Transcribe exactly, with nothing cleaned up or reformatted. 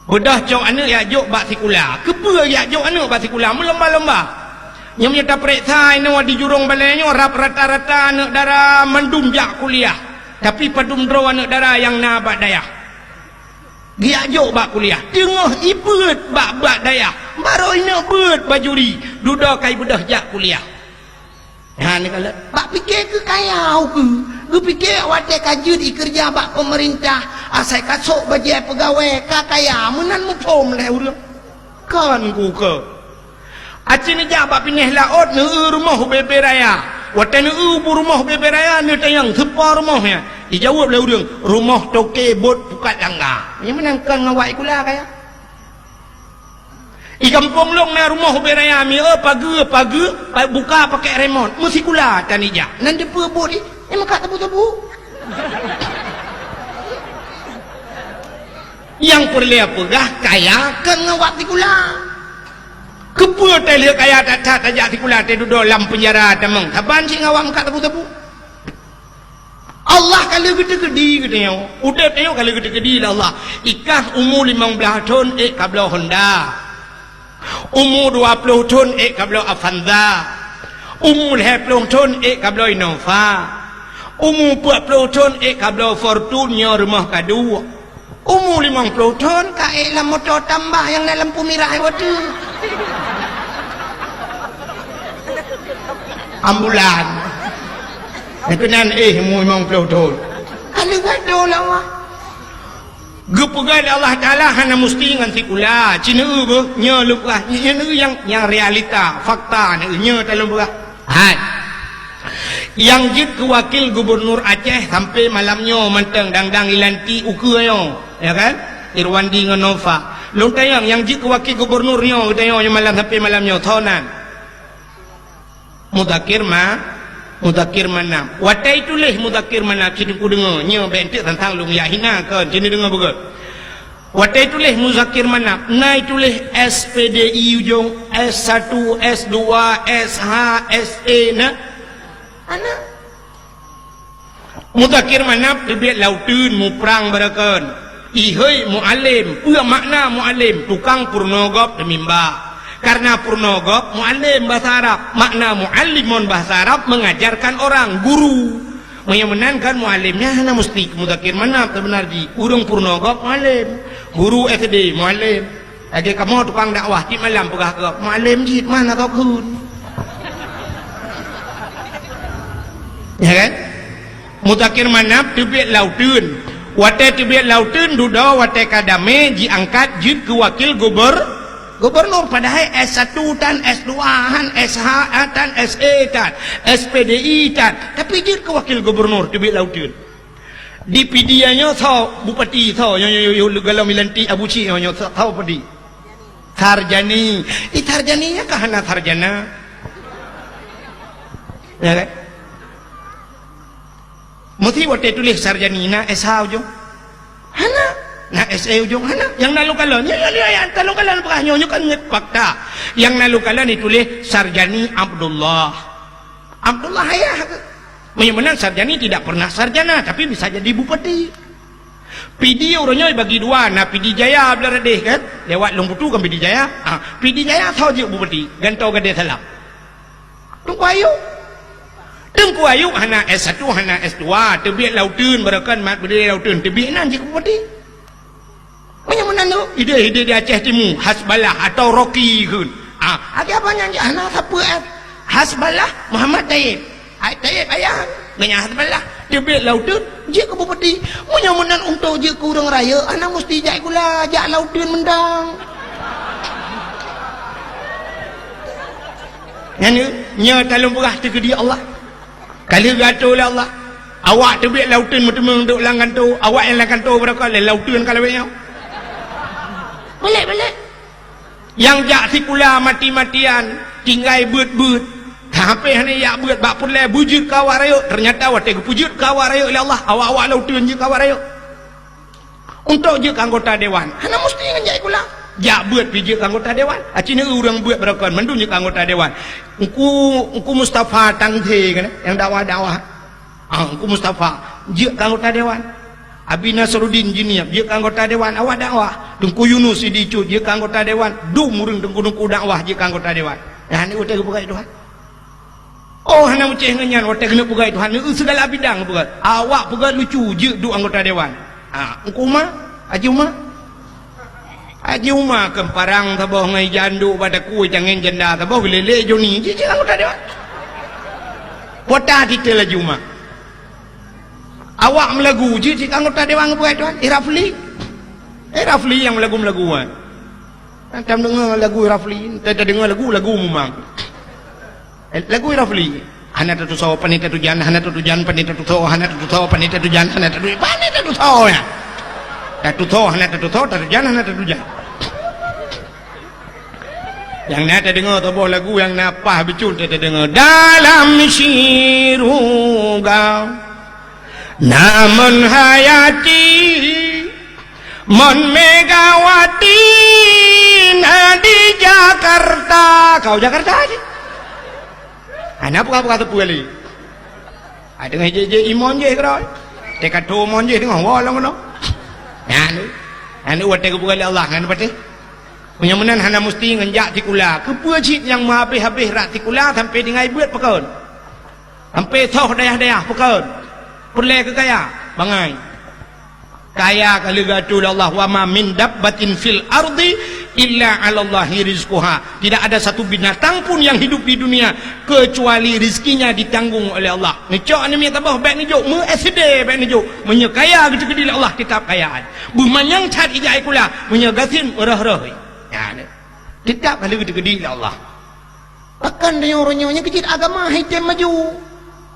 Beudôh cok aneuk jak jok bak sikula. Keupeue jak jok aneuk bak sikula? Meulomba-lomba. Nyoe meunyoe tapareksa inoe di jurông balée nyoe, rab rata-rata aneuk dara mandum jak kuliah. Tapi padum droe aneuk dara nyang na bak dayah. Geujak jok bak kuliah. Teungoh ibeuet bak, bak dayah. Barô ineuk beuet bajuri. Dudoe ka ibeudôh jak kuliah. Nyan kalon, bak pike keu kaya ukeue. Geupike watée ka jeuet ikeureuja bak peumeurintah, asai ka sôk bajée peugawée, ka kaya, meunan muphom lé ureuëng. Kon kukeue. Aci neujak bak pinéh laôt, neueu rumoh ubé-bé raya. Watée neueu bu rumoh ubé-bé raya, neutanyong, "Soe po rumoh nyan?" Ijaweueb lé ureuëng, "Rumoh toke bot pukat langga." Nyan meunan kon ngon wak sikula kaya. I gampông lôn na rumoh ubé raya, mieu pageue, pageue, pa-, buka pakai remot. Meusikula tan ijak. Nan dipeue buet i, i meukat tebu-tebu. Nyang peureulée peugah kaya kon ngon wak sikula. Keupeue teuh lheueh kaya that-that tajak sikula teuh dudoe lam peunjara tamong? Saban cit ngon wak meukat tebu-tebu. Allah ka lheueh geuteukeudi geutanyoe. Udeb tanyoe ka lheueh geuteukeudi lé Allah. Ikah umu limong blaih thon ék kabloe Honda. Umu dua ploh thon ék kabloe Avanza. Umu lhée ploh thon ék kabloe Innova. Umu peuet ploh thon ék kabloe Fortuner nyoe rumoh ka duek. Umu limong ploh thon ka ék lam moto tambah nyang na lampu mirah watée. Ambulan. Keunan éh umu limong ploh thon. Ka lheueh gado lawah. Geupeugah lé Allah Taala hana musti ngon sikula. Ci neueu beuh, nyoe lôn peugah, nyoe neueu nyang, nyang realita, fakta neueu, nyoe talôn peugah. Hai. Nyang jeuet keu wakil gubernur Aceh sampai malam nyoe mantong dang-dang ilantik ukeue nyoe, ya kan? Irwandi ngon Nova. Lôn tanyong, nyang jeuet keu wakil gubernur nyoe, geutanyoe nyoe malam sampai malam nyoe, soe nan? Muzakir Ma-, Muzakir Manaf. Watée ituléh Muzakir Manaf, ci neudeungoe, nyoe bék enteuk tantang lôn jak hina kon, ci neudeungoe beugét. Watée ituléh Muzakir Manaf, na ituléh S P D I ujong, S satu, S dua, S H, S E na. Ana. Muzakir Manaf teubiet lam uteuen muprang barokon. Ihôi mualem, peue makna mualem? Tukang peurunoe gob teumimba. Karena peurunoe gob mualem bahasa Arab, makna muallimun bahasa Arab mengajarkan orang, guru. Meunyoe meunan kan mualem nyan hana musti keu Muzakir Manaf, seubeuna jih ureuëng peurunoe gob mualem, guru S D mualem. Lagée kamoe tukang dakwah, tiep malam peugah keu mualem jih, mana tokheun. Ya kan? Muzakir Manaf teubiet lam uteuen. Watée teubiet lam uteuen dudoe watée ka damé jiangkat jeuet keu wakil guber-, gubernur, padahai S satu tan, S dua han, S H tan, S E tan, S P D I tan, tapi jeuet keu wakil gubernur teubiet lam uteuen. Di Pidie nyoe soe bupati, soe nyoe, nyoe, nyoe, nyoe, golom ilantik Abu Cik nyoe, nyoe, soe, soe bupati? Sarjani. Ih, Sarjani nyan ka hana sarjana. Ya kan? Meusti watée tuléh Sarjani na S H ujong? Hana. Na S E ujong? Hana. Nyang na lôn kalon, ya, ya, ya, ya, nyang na lôn kalon peugah nyoe, nyoe kan ngon fakta. Nyang na lôn kalon ituléh Sarjani Abdullah. Abdullah ayah ke? Meunyoe meunan Sarjani tidak pernah sarjana, tapi bisa jadi bupati. Pidie uroe nyoe bagi dua, na Pidie Jaya blah radeh kan? Lewat Lông Putu kan Pidie Jaya. Ha, Pidie Jaya soe jeuet bupati? Gantoe Gadée Salam. Teungku Ayub. Teungku Ayub hana S satu, hana S dua, teubiet lam uteuen, barokon mat beudé lam uteuen, teubiet nan jeuet bupati. Meunyoe meunan tu, idéh-idéh di Aceh Timu, Hasballah atau Rocky kheun. Ah, akhé apa nyan jak hana sapeue, eh? Hasballah Muhammad Taib. Ai Taib ayah, ngon nyan Hasballah. Teubiet lam uteuen, jeuet keu bupati. Meunyoe meunan untuk jeuet keu ureuëng rayeuk, hana musti jak sikula, jak lam uteuen mantong. Nyan, nyoe talôn peugah teukeudi Allah. Ka lheueh geuatoe lé Allah. Awak teubiet lam uteuen meuteumeung duek lam kantô, awak nyang lam kantô barokon lé lam uteuen ka lawét nyoe. Balek-balek. Nyang jak sikula mati-matian, tinggai beuet-beuet. Tapi hana jak beuet bak peureulée beujeuet keu awak rayeuk, teunyata watée geupeujeuet keu awak rayeuk lé Allah, awak-awak lam uteuen jeuet keu awak rayeuk. Untuk jeuet keu anggota dewan, hana musti ngon jak sikula. Jak beuet pih jeuet keu anggota dewan. Aci neueu ureuëng beuet barokon mandum jeuet keu anggota dewan. Engku, Engku Mustafa Tangse kan, nyang dakwah-dakwah. Ah, Engku Mustafa jeuet keu anggota dewan. Abi Nasruddin Jeunieb jeuet keu anggota dewan, awak dakwah. Teungku Yunus Sidi Cut jeuet keu anggota dewan, dum ureuëng teungku-teungku dakwah jeuet keu anggota dewan. Nyan watée geupeugah Tuhan. Oh, hana meucéh ngon nyan, watée keuneuk peugah Tuhan, neu segala bidang peugah. Awak peugah lucu jeuet duek anggota dewan. Ha, Teungku Uma, Haji Uma. Haji Uma keu parang saboh ngon ijan duek bak takue tangen janda saboh geulélé Joni jeuet, jeuet anggota dewan. Pota titel Haji Uma. Awak meulagu jeuet, jeuet anggota dewan peugah Tuhan. Eh, Rafli. Eh, Rafli nyang meulagu-meulagu, eh. Tam deungoe lagu Rafli, ta-, tadeungoe lagu, lagu mumang. Eh, lagu Rafli. Hana tatusoe pane tatujan, hana tatujan pane tatusoe, hana tatusoe pane tatujan, hana tatu-, pane tatusoe ya. Tatusoe hana tatusoe, tatujan hana tatujan. Nyang na tadeungoe saboh lagu nyang na paih bacut tadeungoe. Dalam siruga. Namun hayati, mon Megawati na di Jakarta. Kau Jakarta aja. Hana peugah-peugah teupeu kali. Ai teungoh jih-jih imon jih keudroe. Teuka tu mon jih teungoh woe lom keunoe. Nyan. Nyan watée geupeugah lé Allah ngon patéh. Meunyoe meunan hana musti ngon jak sikula. Keupeue cit nyang meuhabéh-habéh rot sikula sampoe tinggai beuet pakon? Sampoe soh dayah-dayah pakon? Peureulée keu kaya, bangai. Kaya ka leuga tu lé Allah, "Wa ma min dabbatin fil ardi illa 'alallahi rizquha." Tidak ada satu binatang pun yang hidup di dunia kecuali rizkinya ditanggung oleh Allah. Neucok aneuk miet saboh bék neujok, meu S D bék neujok. Meunyoe kaya geuteukeudi lé Allah, tetap kaya. Beumanyang that ija sikula, meunyoe gasien röh-röh. Ya, tetap ka lheueh geuteukeudi lé Allah. Pakon tanyoe uroe nyoe nyang keucit agama hai tem maju.